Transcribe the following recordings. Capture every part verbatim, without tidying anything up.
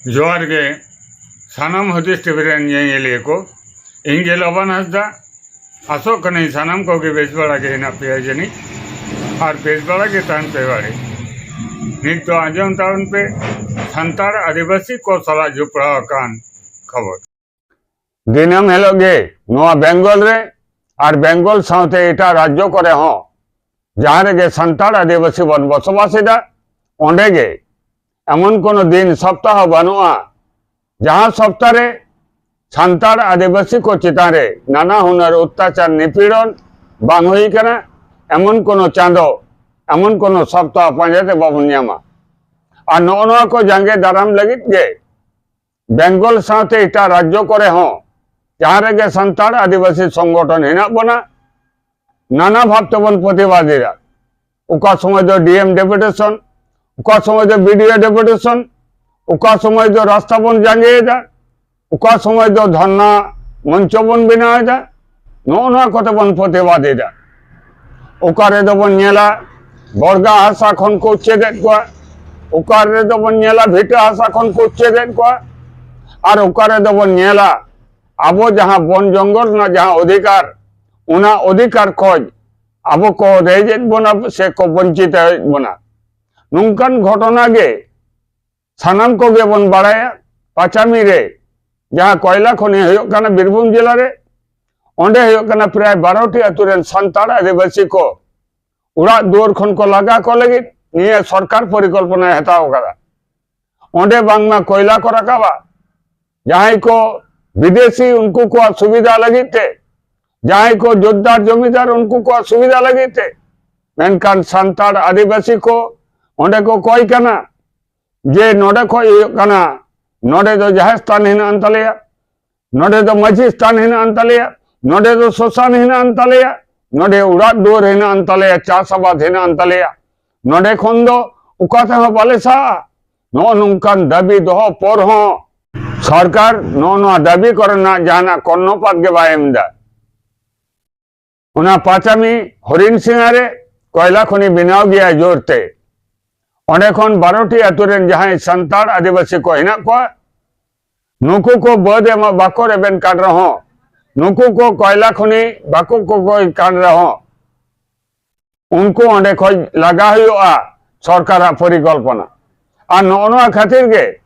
ᱡᱚᱦᱟᱨ ᱜᱮ ᱥᱟᱱᱟᱢ ᱦᱩᱫᱤᱥ ᱴᱤᱵᱷᱤ ᱨᱮᱱ ᱧᱮᱧᱮᱞᱤᱭᱟᱹ ᱠᱚ᱾ ᱤᱧ ᱜᱮ ᱞᱚᱵᱟᱱ ᱦᱟᱸᱥᱫᱟ᱾ ᱟᱥᱚᱜ ᱠᱟᱹᱱᱟᱹᱧ ᱥᱟᱱᱟᱢ ᱠᱚᱜᱮ ᱵᱮᱥ ᱵᱟᱲᱟ ᱜᱮ ᱦᱮᱱᱟᱜ ᱯᱮᱭᱟ ᱡᱟᱹᱱᱤᱡ, ᱟᱨ ᱵᱮᱥ ᱵᱟᱲᱟ ᱜᱮ ᱛᱟᱦᱮᱱ ᱯᱮ ᱵᱟᱲᱮ᱾ ᱱᱤᱛ ᱫᱚ ᱟᱸᱡᱚᱢ ᱛᱟᱵᱚᱱ ᱯᱮ ᱥᱟᱱᱛᱟᱲ ᱟᱹᱫᱤᱵᱟᱹᱥᱤ ᱠᱚ ᱥᱟᱞᱟᱜ ᱡᱚᱯᱲᱟᱣ ᱟᱠᱟᱱ ᱠᱷᱚᱵᱚᱨ᱾ ᱫᱤᱱᱟᱹᱢ ᱦᱤᱞᱳᱜ ᱜᱮ ᱱᱚᱣᱟ ᱵᱮᱝᱜᱚᱞ ᱨᱮ ᱟᱨ ᱵᱮᱝᱜᱚᱞ ᱥᱟᱶᱛᱮ ᱮᱴᱟᱜ ᱨᱟᱡᱽᱡᱚ ᱠᱚᱨᱮ ᱦᱚᱸ ᱡᱟᱦᱟᱸ ᱨᱮᱜᱮ ᱥᱟᱱᱛᱟᱲ ᱟᱹᱫᱤᱵᱟᱹᱥᱤ ᱵᱚᱱ ᱵᱚᱥᱚᱵᱟᱥ ᱮᱫᱟ, ᱚᱸᱰᱮ ᱜᱮ ᱮᱢᱚᱱ ᱠᱳᱱᱳ ᱫᱤᱱ ᱥᱚᱯᱛᱟᱦᱚ ᱵᱟᱹᱱᱩᱜᱼᱟ, ᱡᱟᱦᱟᱸ ᱥᱚᱯᱛᱟ ᱨᱮ ᱥᱟᱱᱛᱟᱲ ᱟᱹᱫᱤᱵᱟᱹᱥᱤ ᱠᱚ ᱪᱮᱛᱟᱱ ᱨᱮ ᱱᱟᱱᱟ ᱦᱩᱱᱟᱹᱨ ᱚᱛᱛᱟᱪᱟᱨ ᱱᱤᱯᱤᱲᱚᱱ ᱵᱟᱝ ᱦᱩᱭ ᱠᱟᱱᱟ, ᱮᱢᱚᱱ ᱠᱳᱱᱳ ᱪᱟᱸᱫᱚ, ᱮᱢᱚᱱ ᱠᱳᱱᱳ ᱥᱚᱯᱛᱟᱦᱚ ᱯᱟᱸᱡᱟ ᱛᱮ ᱵᱟᱵᱚᱱ ᱧᱟᱢᱟ᱾ ᱟᱨ ᱱᱚᱜᱼᱚ ᱱᱚᱣᱟ ᱠᱚ ᱡᱟᱸᱜᱮ ᱫᱟᱨᱟᱢ ᱞᱟᱹᱜᱤᱫ ᱜᱮ ᱵᱮᱝᱜᱚᱞ ᱥᱟᱶᱛᱮ ᱮᱴᱟᱜ ᱨᱟᱡᱽᱡᱚ ᱠᱚᱨᱮ ᱦᱚᱸ ᱡᱟᱦᱟᱸ ᱨᱮᱜᱮ ᱥᱟᱱᱛᱟᱲ ᱟᱹᱫᱤᱵᱟᱹᱥᱤ ᱥᱚᱝᱜᱚᱴᱷᱚᱱ ᱦᱮᱱᱟᱜ ᱵᱚᱱᱟ, ᱱᱟᱱᱟ ᱵᱷᱟᱵ ᱛᱮᱵᱚᱱ ᱯᱨᱚᱛᱤᱵᱟᱫ ᱮᱫᱟ᱾ ᱚᱠᱟ ᱥᱚᱢᱚᱭ ᱫᱚ ᱰᱤ ᱮᱢ ᱰᱮᱯᱩᱴᱮᱥᱚᱱ, ᱚᱠᱟ ᱥᱚᱢᱚᱭ ᱫᱚ ᱵᱤ ᱰᱤ ᱳ ᱰᱮᱯᱩᱴᱮᱥᱚᱱ, ᱚᱠᱟ ᱥᱚᱢᱚᱭ ᱫᱚ ᱨᱟᱥᱛᱟ ᱵᱚᱱ ᱡᱟᱸᱜᱮᱭᱮᱫᱟ, ᱚᱠᱟ ᱥᱚᱢᱚᱭ ᱫᱚ ᱫᱷᱚᱨᱱᱟ ᱢᱚᱧᱪᱚ ᱵᱚᱱ ᱵᱮᱱᱟᱣ ᱮᱫᱟ, ᱱᱚᱜᱼᱚ ᱱᱚᱣᱟ ᱠᱚᱛᱮ ᱵᱚᱱ ᱯᱨᱚᱛᱤᱵᱟᱫ ᱮᱫᱟ᱾ ᱚᱠᱟ ᱨᱮᱫᱚ ᱵᱚᱱ ᱧᱮᱞᱟ ᱵᱚᱲᱜᱟ ᱦᱟᱥᱟ ᱠᱷᱚᱱ ᱠᱚ ᱩᱪᱪᱷᱮᱫᱮᱫ ᱠᱚᱣᱟ, ᱚᱠᱟ ᱨᱮᱫᱚ ᱵᱚᱱ ᱧᱮᱞᱟ ᱵᱷᱤᱴᱟᱹ ᱦᱟᱥᱟ ᱠᱷᱚᱱ ᱠᱚ ᱩᱪᱪᱷᱮᱫᱮᱫ ᱠᱚᱣᱟ, ᱟᱨ ᱚᱠᱟ ᱨᱮᱫᱚ ᱵᱚᱱ ᱧᱮᱞᱟ ᱟᱵᱚ ᱡᱟᱦᱟᱸ ᱵᱚᱱ ᱡᱚᱝᱜᱚᱞ ᱨᱮᱱᱟᱜ ᱡᱟᱦᱟᱸ ᱚᱫᱷᱤᱠᱟᱨ, ᱚᱱᱟ ᱚᱫᱷᱤᱠᱟᱨ ᱠᱷᱚᱡ ᱟᱵᱚ ᱠᱚ ᱨᱮᱡᱮᱫ ᱵᱚᱱᱟ ᱥᱮ ᱠᱚ ᱵᱚᱧᱪᱤᱛᱮᱫ ᱵᱚᱱᱟ᱾ ᱱᱚᱝᱠᱟᱱ ᱜᱷᱚᱴᱚᱱᱟ ᱜᱮ ᱥᱟᱱᱟᱢ ᱠᱚᱜᱮ ᱵᱚᱱ ᱵᱟᱲᱟᱭᱟ, ᱯᱟᱪᱟᱢᱤ ᱨᱮ ᱡᱟᱦᱟᱸ ᱠᱚᱭᱞᱟ ᱠᱷᱚᱱᱤ ᱦᱩᱭᱩᱜ ᱠᱟᱱᱟ ᱵᱤᱨᱵᱷᱩᱢ ᱡᱮᱞᱟ ᱨᱮ, ᱚᱸᱰᱮ ᱦᱩᱭᱩᱜ ᱠᱟᱱᱟ ᱯᱨᱟᱭ ᱵᱟᱨᱚ ᱴᱤ ᱟᱹᱛᱩ ᱨᱮᱱ ᱥᱟᱱᱛᱟᱲ ᱟᱹᱫᱤᱵᱟᱹᱥᱤ ᱠᱚ ᱚᱲᱟᱜ ᱫᱩᱣᱟᱹᱨ ᱠᱷᱚᱱ ᱠᱚ ᱞᱟᱜᱟ ᱠᱚ ᱞᱟᱹᱜᱤᱫ ᱱᱤᱭᱟᱹ ᱥᱚᱨᱠᱟᱨ ᱯᱚᱨᱤᱠᱚᱞᱯᱚᱱᱟᱭ ᱦᱟᱛᱟᱣ ᱟᱠᱟᱫᱟ᱾ ᱚᱸᱰᱮ ᱵᱟᱝᱢᱟ ᱠᱚᱭᱞᱟ ᱠᱚ ᱨᱟᱠᱟᱵᱟ, ᱡᱟᱦᱟᱸᱭ ᱠᱚ ᱵᱤᱫᱮᱥᱤ ᱩᱱᱠᱩ ᱠᱚᱣᱟᱜ ᱥᱩᱵᱤᱫᱷᱟ ᱞᱟᱹᱜᱤᱫ ᱛᱮ, ᱡᱟᱦᱟᱸᱭ ᱠᱚ ᱡᱳᱛᱫᱟᱨ ᱡᱚᱢᱤᱫᱟᱨ ᱩᱱᱠᱩ ᱠᱚᱣᱟᱜ ᱥᱩᱵᱤᱫᱷᱟ ᱞᱟᱹᱜᱤᱫ ᱛᱮ, ᱢᱮᱱᱠᱷᱟᱱ ᱥᱟᱱᱛᱟᱲ ᱟᱹᱫᱤᱵᱟᱹᱥᱤ ᱠᱚ ᱚᱸᱰᱮ ᱠᱚ ᱠᱚᱭ ᱠᱟᱱᱟ ᱡᱮ ᱱᱚᱰᱮ ᱠᱷᱚᱡ ᱦᱩᱭᱩᱜ ᱠᱟᱱᱟ, ᱱᱚᱰᱮ ᱫᱚ ᱡᱟᱦᱮᱨ ᱛᱷᱟᱱ ᱦᱮᱱᱟᱜ ᱟᱱ ᱛᱟᱞᱮᱭᱟ, ᱱᱚᱰᱮ ᱫᱚ ᱢᱟᱹᱡᱷᱤ ᱥᱛᱷᱟᱱ ᱦᱮᱱᱟᱜ ᱟᱱ ᱛᱟᱞᱮᱭᱟ, ᱱᱚᱰᱮ ᱫᱚ ᱥᱚᱥᱟᱱ ᱦᱮᱱᱟᱜ ᱟᱱ ᱛᱟᱞᱮᱭᱟ, ᱱᱚᱰᱮ ᱚᱲᱟᱜ ᱫᱩᱣᱟᱹᱨ ᱦᱮᱱᱟᱜ ᱟᱱ ᱛᱟᱞᱮᱭᱟ, ᱪᱟᱥ ᱟᱵᱟᱫ ᱦᱮᱱᱟᱜ ᱟᱱ ᱛᱟᱞᱮᱭᱟ, ᱱᱚᱰᱮ ᱠᱷᱚᱱ ᱫᱚ ᱚᱠᱟ ᱛᱮᱦᱚᱸ ᱵᱟᱞᱮ ᱥᱟᱦᱟᱜᱼᱟ᱾ ᱱᱚᱜᱼᱚ ᱱᱚᱝᱠᱟᱱ ᱫᱟᱹᱵᱤ ᱫᱚᱦᱚ ᱯᱚᱨ ᱦᱚᱸ ᱥᱚᱨᱠᱟᱨ ᱱᱚᱜᱼᱚ ᱱᱚᱣᱟ ᱫᱟᱹᱵᱤ ᱠᱚᱨᱮᱱᱟᱜ ᱡᱟᱦᱟᱱᱟᱜ ᱠᱚᱨᱱᱚᱯᱟᱛ ᱜᱮ ᱵᱟᱭ ᱮᱢ ᱮᱫᱟ᱾ ᱚᱱᱟ ᱯᱟᱪᱟᱢᱤ ᱦᱚᱨᱤᱱ ᱥᱤᱝᱦᱟ ᱨᱮ ᱠᱚᱭᱞᱟ ᱠᱷᱚᱱᱤ ᱵᱮᱱᱟᱣ ᱜᱮᱭᱟ ᱡᱳᱨ ᱛᱮ᱾ ᱚᱸᱰᱮ ᱠᱷᱚᱱ ᱵᱟᱨᱚ ᱴᱤ ᱟᱹᱛᱩ ᱨᱮᱱ ᱡᱟᱦᱟᱸᱭ ᱥᱟᱱᱛᱟᱲ ᱟᱹᱫᱤᱵᱟᱹᱥᱤ ᱠᱚ ᱦᱮᱱᱟᱜ ᱠᱚᱣᱟ, ᱱᱩᱠᱩ ᱠᱚ ᱵᱟᱹᱫᱽ ᱮᱢ ᱵᱟᱠᱚ ᱨᱮᱵᱮᱱ ᱠᱟᱱ ᱨᱮᱦᱚᱸ, ᱱᱩᱠᱩ ᱠᱚ ᱠᱚᱭᱞᱟ ᱠᱷᱚᱱᱤ ᱵᱟᱠᱚ ᱠᱚᱠᱚᱭ ᱠᱟᱱ ᱨᱮᱦᱚᱸ, ᱩᱱᱠᱩ ᱚᱸᱰᱮ ᱠᱷᱚᱡ ᱞᱟᱜᱟ ᱦᱩᱭᱩᱜᱼᱟ ᱥᱚᱨᱠᱟᱨᱟᱜ ᱯᱚᱨᱤᱠᱚᱞᱯᱚᱱᱟ᱾ ᱟᱨ ᱱᱚᱜᱼᱚ ᱱᱚᱣᱟ ᱠᱷᱟᱹᱛᱤᱨ ᱜᱮ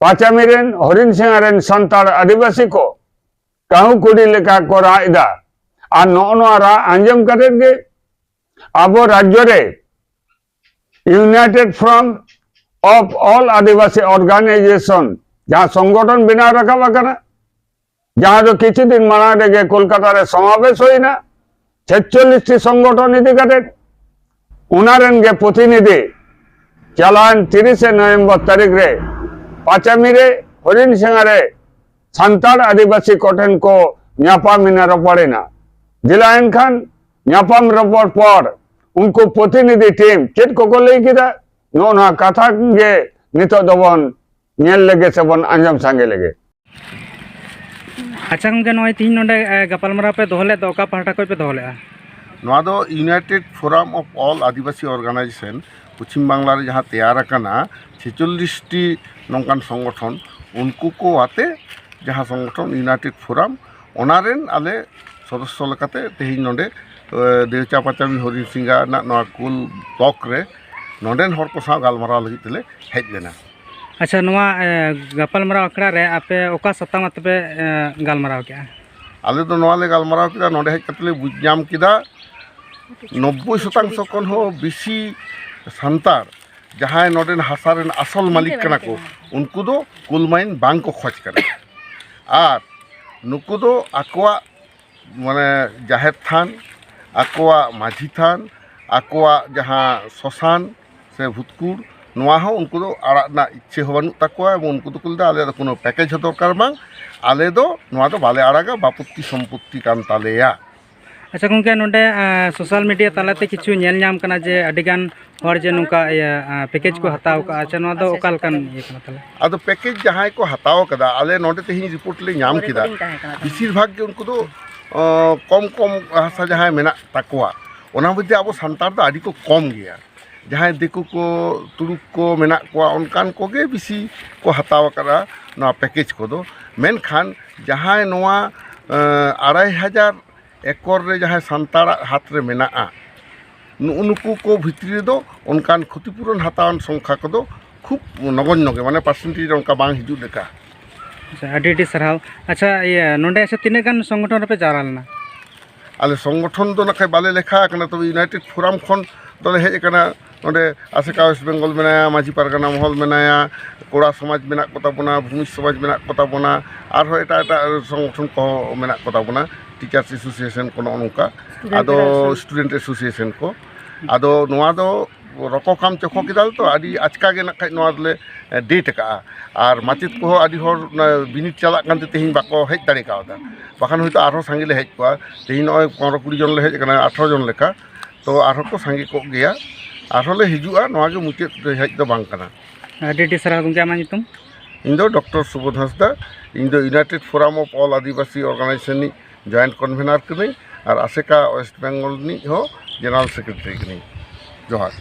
ᱯᱟᱪᱟᱢᱤ las ᱦᱚᱨᱤᱱ ᱥᱤᱝᱦᱟ ᱨᱮᱱ ᱥᱟᱱᱛᱟᱲ ᱟᱹᱫᱤᱵᱟᱹᱥᱤ ᱠᱚ ᱠᱟᱹᱦᱩ ᱠᱩᱲᱤ ᱞᱮᱠᱟ ᱠᱚ ᱨᱟᱜ ᱮᱫᱟ᱾ ᱟᱨ ᱱᱚᱜᱼᱚ ᱱᱚᱣᱟ ᱨᱟᱜ ᱟᱸᱡᱚᱢ ᱠᱟᱛᱮ ᱜᱮ ᱟᱵᱚ ᱨᱟᱡᱽᱡᱚ ᱨᱮ United Forum of All Adivasi Organization ᱡᱟᱦᱟᱸ ᱥᱚᱝᱜᱚᱴᱷᱚᱱ ᱵᱮᱱᱟᱣ ᱨᱟᱠᱟᱵ ᱟᱠᱟᱱᱟ, ᱡᱟᱦᱟᱸ ᱫᱚ ᱠᱤᱪᱷᱩ ᱫᱤᱱ ᱢᱟᱲᱟᱝ ᱨᱮᱜᱮ ᱠᱳᱞᱠᱟᱛᱟ ᱨᱮ ᱥᱚᱢᱟᱵᱮᱥ ᱦᱩᱭᱱᱟ ᱪᱷᱮᱪᱪᱚᱞᱞᱤᱥ ᱴᱤ ᱥᱚᱝᱜᱚᱴᱷᱚᱱ ᱤᱫᱤ ᱠᱟᱛᱮ, ᱚᱱᱟ ᱨᱮᱱ ᱜᱮ ᱯᱨᱚᱛᱤᱱᱤᱫᱷᱤ ᱪᱟᱞᱟᱣᱮᱱ ᱛᱤᱨᱤᱥᱮ ᱱᱚᱵᱷᱮᱢᱵᱚᱨ ᱛᱟᱹᱨᱤᱠᱷ ᱨᱮ ᱯᱟᱪᱟᱢᱤ ᱨᱮ ᱦᱚᱨᱤᱱ ᱥᱤᱝᱦᱟ ᱨᱮ ᱥᱟᱱᱛᱟᱲ ᱟᱹᱫᱤᱵᱟᱹᱥᱤ ᱠᱚᱴᱷᱮᱱ ᱠᱚ ᱧᱟᱯᱟᱢ ᱮᱱᱟ, ᱨᱚᱯᱚᱲ ᱮᱱᱟ᱾ ᱡᱮᱞᱟ ᱮᱱᱠᱷᱟᱱ ᱧᱟᱯᱟᱢ ᱨᱚᱯᱚᱲ ᱯᱚᱨ ᱩᱱᱠᱩ ᱯᱨᱚᱛᱤᱱᱤᱫᱷᱤ ᱴᱤᱢ ᱪᱮᱫ ᱠᱚᱠᱚ ᱞᱟᱹᱭ ᱠᱮᱫᱟ, ᱱᱚᱜᱼᱚ ᱱᱚᱣᱟ ᱠᱟᱛᱷᱟ ᱜᱮ ᱱᱤᱛᱚᱜ ᱫᱚᱵᱚᱱ ᱧᱮᱞ ᱞᱮᱜᱮ ᱥᱮᱵᱚᱱ ᱟᱸᱡᱚᱢ ᱥᱟᱸᱜᱮ ᱞᱮᱜᱮ᱾ ᱟᱪᱪᱷᱟ ᱜᱚᱢᱠᱮ, ᱱᱚᱜᱼᱚᱭ ᱛᱤᱦᱤᱧ ᱱᱚᱰᱮ, ᱮ, ᱜᱟᱯᱟᱞᱢᱟᱨᱟᱣ ᱯᱮ ᱫᱚᱦᱚ ᱞᱮᱫ ᱫᱚ, ᱚᱠᱟ ᱯᱟᱦᱴᱟ ᱠᱷᱚᱱ ᱯᱮ ᱫᱚᱦᱚ ᱞᱮᱫᱼᱟ? ᱱᱚᱣᱟ ᱫᱚ United Forum of All Adivasi Organization, Paschim Bangla ᱨᱮ ᱡᱟᱦᱟᱸ ᱛᱮᱭᱟᱨ ᱟᱠᱟᱱᱟ, ᱪᱷᱮᱪᱚᱞᱞᱤᱥ ᱴᱤ ᱱᱚᱝᱠᱟᱱ ᱥᱚᱝᱜᱚᱴᱷᱚᱱ, ᱩᱱᱠᱩ ᱠᱚ ᱟᱛᱮ ᱡᱟᱦᱟᱸ ᱥᱚᱝᱜᱚᱴᱷᱚᱱ United Forum, ᱚᱱᱟ ᱨᱮᱱ ᱟᱞᱮ ᱥᱚᱫᱚᱥᱥᱚ ᱞᱮᱠᱟᱛᱮ ᱛᱮᱦᱮᱧ ᱱᱚᱰᱮ, ᱮ, ᱫᱮᱣᱪᱟ ᱯᱟᱪᱟᱢᱤ ᱦᱚᱨᱤᱱ ᱥᱤᱝᱦᱟ ᱨᱮᱱᱟᱜ ᱱᱚᱣᱟ ᱠᱳᱞ ᱵᱞᱚᱠ ᱨᱮ ᱱᱚᱰᱮᱱ ᱦᱚᱲ ᱠᱚ ᱥᱟᱶ ᱜᱟᱞᱢᱟᱨᱟᱣ ᱞᱟᱹᱜᱤᱫ ᱛᱮᱞᱮ ᱦᱮᱡ ᱞᱮᱱᱟ᱾ ᱟᱪᱪᱷᱟ, ᱱᱚᱣᱟ, ᱮ, ᱜᱟᱯᱟᱞᱢᱟᱨᱟᱣ ᱟᱠᱷᱲᱟ ᱨᱮ ᱟᱯᱮ ᱚᱠᱟ ᱥᱟᱛᱟᱢ ᱟᱛᱮ ᱯᱮ, ᱮ, ᱜᱟᱞᱢᱟᱨᱟᱣ ᱠᱮᱜᱼᱟ? ᱟᱞᱮ ᱫᱚ ᱱᱚᱣᱟ ᱞᱮ ᱜᱟᱞᱢᱟᱨᱟᱣ ᱠᱮᱫᱟ, ᱱᱚᱰᱮ ᱦᱮᱡ ᱠᱟᱛᱮ ᱞᱮ ᱵᱩᱡᱽ ᱧᱟᱢ ᱠᱮᱫᱟ, ᱱᱚᱵᱵᱳᱭ ᱥᱚᱛᱟᱝᱥᱚ ᱠᱷᱚᱱ ᱦᱚᱸ ᱵᱮᱥᱤ ᱥᱟᱱᱛᱟᱲ ᱡᱟᱦᱟᱸᱭ ᱱᱚᱰᱮᱱ ᱦᱟᱥᱟ ᱨᱮᱱ ᱟᱥᱚᱞ ᱢᱟᱹᱞᱤᱠ ᱠᱟᱱᱟ ᱠᱚ, ᱩᱱᱠᱩ ᱫᱚ ᱠᱳᱞ ᱢᱟᱭᱤᱱ ᱵᱟᱝ ᱠᱚ ᱠᱷᱚᱡᱽ ᱠᱟᱱᱟ᱾ ᱟᱨ ᱱᱩᱠᱩ ᱫᱚ ᱟᱠᱚᱣᱟᱜ, ᱢᱟᱱᱮ, ᱡᱟᱦᱮᱨ ᱛᱷᱟᱱ, ᱟᱠᱚᱣᱟᱜ ᱢᱟᱹᱡᱷᱤ ᱛᱷᱟᱱ, ᱟᱠᱚᱣᱟᱜ ᱡᱟᱦᱟᱸ ᱥᱚᱥᱟᱱ ᱥᱮ ᱵᱷᱩᱛᱠᱩᱲ, ᱱᱚᱣᱟ ᱦᱚᱸ ᱩᱱᱠᱩ ᱫᱚ ᱟᱲᱟᱜ ᱨᱮᱱᱟᱜ ᱤᱪᱪᱷᱟᱹ ᱦᱚᱸ ᱵᱟᱹᱱᱩᱜ ᱛᱟᱠᱚᱣᱟ᱾ ᱮᱵᱚᱝ ᱩᱱᱠᱩ ᱫᱚᱠᱚ ᱞᱟᱹᱭᱫᱟ, "ᱟᱞᱮ ᱫᱚ ᱠᱳᱱᱳ ᱯᱮᱠᱮᱡᱽ ᱦᱚᱸ ᱫᱚᱨᱠᱟᱨ ᱵᱟᱝ, ᱟᱞᱮ ᱫᱚ ᱱᱚᱣᱟ ᱫᱚ ᱵᱟᱞᱮ ᱟᱲᱟᱜᱟ, ᱵᱟᱯᱚᱛᱛᱤ ᱥᱚᱢᱯᱚᱛᱛᱤ ᱠᱟᱱ ᱛᱟᱞᱮᱭᱟ᱾" ᱟᱪᱪᱷᱟ ᱜᱚᱢᱠᱮ, ᱱᱚᱰᱮ, ᱟ, ᱥᱳᱥᱟᱞ ᱢᱤᱰᱤᱭᱟ ᱛᱟᱞᱟᱛᱮ ᱠᱤᱪᱷᱩ ᱧᱮᱞ ᱧᱟᱢ ᱠᱟᱱᱟ ᱡᱮ ᱟᱹᱰᱤᱜᱟᱱ ᱦᱚᱲ ᱡᱮ ᱱᱚᱝᱠᱟ, ᱤᱭᱟᱹ, ᱟ, ᱯᱮᱠᱮᱡᱽ ᱠᱚ ᱦᱟᱛᱟᱣ ᱠᱟᱜᱼᱟ᱾ ᱟᱪᱪᱷᱟ, ᱱᱚᱣᱟ ᱫᱚ ᱚᱠᱟ ᱞᱮᱠᱟᱱ ᱤᱭᱟᱹ ᱠᱟᱱᱟ ᱛᱟᱦᱚᱞᱮ? ᱟᱫᱚ ᱯᱮᱠᱮᱡᱽ ᱡᱟᱦᱟᱸᱭ ᱠᱚ ᱦᱟᱛᱟᱣ ᱠᱟᱫᱟ, ᱟᱞᱮ ᱱᱚᱰᱮ ᱛᱮᱦᱮᱧ ᱨᱤᱯᱳᱨᱴ ᱞᱮ ᱧᱟᱢ ᱠᱮᱫᱟ, ᱵᱮᱥᱤᱨ ᱵᱷᱟᱜᱽ ᱜᱮ ᱩᱱᱠᱩ ᱫᱚ, ᱚ, ᱠᱚᱢ ᱠᱚᱢ ᱦᱟᱥᱟ ᱡᱟᱦᱟᱸᱭ ᱢᱮᱱᱟᱜ ᱛᱟᱠᱚᱣᱟ, ᱚᱱᱟ ᱢᱚᱫᱽᱫᱷᱮ ᱟᱵᱚ ᱥᱟᱱᱛᱟᱲ ᱫᱚ ᱟᱹᱰᱤ ᱠᱚ ᱠᱚᱢ ᱜᱮᱭᱟ᱾ ᱡᱟᱦᱟᱸᱭ ᱫᱤᱠᱩ ᱠᱚ, ᱛᱩᱲᱩᱠ ᱠᱚ ᱢᱮᱱᱟᱜ ᱠᱚᱣᱟ, ᱚᱱᱠᱟᱱ ᱠᱚᱜᱮ ᱵᱮᱥᱤ ᱠᱚ ᱦᱟᱛᱟᱣ ᱟᱠᱟᱫᱟ ᱱᱚᱣᱟ ᱯᱮᱠᱮᱡᱽ ᱠᱚᱫᱚ᱾ ᱢᱮᱱᱠᱷᱟᱱ ᱡᱟᱦᱟᱸᱭ ᱱᱚᱣᱟ, ᱮᱸ, ᱟᱲᱟᱭ ᱦᱟᱡᱟᱨ ᱮᱠᱚᱨ ᱨᱮ ᱡᱟᱦᱟᱸᱭ ᱥᱟᱱᱛᱟᱲᱟᱜ ᱦᱟᱛ ᱨᱮ ᱢᱮᱱᱟᱜᱼᱟ, ᱱᱩᱜᱼᱩ ᱱᱩᱠᱩ ᱠᱚ ᱵᱷᱤᱛᱨᱤ ᱨᱮᱫᱚ ᱚᱱᱠᱟᱱ ᱠᱷᱚᱛᱤᱯᱩᱨᱚᱱ ᱦᱟᱛᱟᱣᱟᱱ ᱥᱚᱝᱠᱷᱟ ᱠᱚᱫᱚ ᱠᱷᱩᱵ ᱱᱚᱜᱚᱧᱱᱚ ᱜᱮ, ᱢᱟᱱᱮ ᱯᱟᱨᱥᱮᱱᱴᱮᱡᱽ ᱨᱮ ᱚᱱᱠᱟ ᱵᱟᱝ ᱦᱤᱡᱩᱜ ᱞᱮᱠᱟ᱾ ᱟᱪᱪᱷᱟ, ᱟᱹᱰᱤ ᱟᱹᱰᱤ ᱥᱟᱨᱦᱟᱣ᱾ ᱟᱪᱪᱷᱟ, ᱤᱭᱟᱹ, ᱱᱚᱰᱮ ᱟᱪᱪᱷᱟ ᱛᱤᱱᱟᱹᱜ ᱜᱟᱱ ᱥᱚᱝᱜᱚᱴᱷᱚᱱ ᱨᱮᱯᱮ ᱡᱟᱣᱨᱟ ᱞᱮᱱᱟ? ᱟᱞᱮ ᱥᱚᱝᱜᱚᱴᱷᱚᱱ ᱫᱚ ᱱᱟᱠᱷᱟᱡ ᱵᱟᱞᱮ ᱞᱮᱠᱷᱟ ᱟᱠᱟᱱᱟ, ᱛᱚᱵᱮ ᱤᱭᱩᱱᱟᱭᱴᱮᱰ ᱯᱷᱳᱨᱟᱢ ᱠᱷᱚᱱ ᱫᱚᱞᱮ ᱦᱮᱡ ᱟᱠᱟᱱᱟ᱾ ᱱᱚᱰᱮ ᱟᱥᱮᱠᱟ ᱳᱭᱮᱥᱴ ᱵᱮᱝᱜᱚᱞ ᱢᱮᱱᱟᱭᱟ, ᱢᱟᱹᱡᱷᱤ ᱯᱟᱨᱜᱟᱱᱟ ᱢᱚᱦᱚᱞ ᱢᱮᱱᱟᱭᱟ, ᱠᱚᱲᱟ ᱥᱚᱢᱟᱡᱽ ᱢᱮᱱᱟᱜ ᱠᱚᱛᱟ ᱵᱚᱱᱟ, ᱵᱷᱩᱢᱤᱡᱽ ᱥᱚᱢᱟᱡᱽ ᱢᱮᱱᱟᱜ ᱠᱚᱛᱟ ᱵᱚᱱᱟ, ᱟᱨᱦᱚᱸ ᱮᱴᱟᱜ ᱮᱴᱟᱜ ᱥᱚᱝᱜᱚᱴᱷᱚᱱ ᱠᱚᱦᱚᱸ ᱢᱮᱱᱟᱜ ᱠᱚᱛᱟ ᱵᱚᱱᱟ, ᱴᱤᱪᱟᱨᱥ ᱮᱥᱳᱥᱤᱭᱮᱥᱚᱱ ᱠᱚ, ᱱᱚᱜᱼᱚ ᱱᱚᱝᱠᱟ᱾ ᱟᱫᱚ ᱥᱴᱩᱰᱮᱱᱴ ᱮᱥᱳᱥᱤᱭᱮᱥᱚᱱ ᱠᱚ, ᱟᱫᱚ ᱱᱚᱣᱟ ᱫᱚ ᱨᱚᱠᱚ ᱠᱟᱢ ᱪᱚᱠᱚ ᱠᱮᱫᱟ ᱛᱚ, ᱟᱹᱰᱤ ᱟᱪᱠᱟ ᱜᱮ ᱱᱟᱜ ᱠᱷᱟᱡ ᱱᱚᱣᱟ ᱫᱚᱞᱮ ᱰᱮᱴ ᱟᱠᱟᱜᱼᱟ᱾ ᱟᱨ ᱢᱟᱪᱮᱫ ᱠᱚᱦᱚᱸ ᱟᱹᱰᱤ ᱦᱚᱲ ᱚᱱᱟ ᱵᱤᱱᱤᱰ ᱪᱟᱞᱟᱜ ᱠᱟᱱᱛᱮ ᱛᱮᱦᱮᱧ ᱵᱟᱠᱚ ᱦᱮᱡ ᱫᱟᱲᱮ ᱠᱟᱣᱫᱟ, ᱵᱟᱠᱷᱟᱱ ᱦᱚᱭᱛᱳ ᱟᱨᱦᱚᱸ ᱥᱟᱸᱜᱮ ᱞᱮ ᱦᱮᱡ ᱠᱚᱜᱼᱟ᱾ ᱛᱮᱦᱮᱧ ᱱᱚᱜᱼᱚᱭ ᱯᱚᱱᱨᱚ ᱠᱩᱲᱤ ᱡᱚᱱ ᱞᱮ ᱦᱮᱡ ᱟᱠᱟᱱᱟ, ᱟᱴᱷᱨᱚ ᱡᱚᱱ ᱞᱮᱠᱟ, ᱛᱚ ᱟᱨᱦᱚᱸ ᱠᱚ ᱥᱟᱸᱜᱮ ᱠᱚᱜ ᱜᱮᱭᱟ, ᱟᱨᱦᱚᱸ ᱞᱮ ᱦᱤᱡᱩᱜᱼᱟ᱾ ᱱᱚᱣᱟ ᱜᱮ ᱢᱩᱪᱟᱹᱫ ᱦᱮᱡ ᱫᱚ ᱵᱟᱝ ᱠᱟᱱᱟ᱾ ᱟᱹᱰᱤ ᱟᱹᱰᱤ ᱥᱟᱨᱦᱟᱣ ᱜᱚᱢᱠᱮ, ᱟᱢᱟᱜ ᱧᱩᱛᱩᱢ? ᱤᱧ ᱫᱚ ᱰᱚᱠᱴᱚᱨ ᱥᱩᱵᱳᱫᱷ ᱦᱟᱸᱥᱫᱟ, ᱤᱧ ᱫᱚ United forum of all Adivasi organisation ᱨᱤᱱᱤᱡ ᱡᱚᱭᱮᱱᱴ ᱠᱚᱱᱵᱷᱮᱱᱟᱨ ᱠᱟᱹᱱᱟᱹᱧ ᱟᱨ ᱟᱥᱮᱠᱟ ᱳᱭᱮᱥᱴ ᱵᱮᱝᱜᱚᱞ ᱨᱤᱱᱤᱡ ᱦᱚᱸ ᱡᱮᱱᱟᱨᱮᱞ ᱥᱮᱠᱨᱮᱴᱟᱨᱤ ᱠᱟᱹᱱᱟᱹᱧ᱾ ᱡᱚᱦᱟᱨ᱾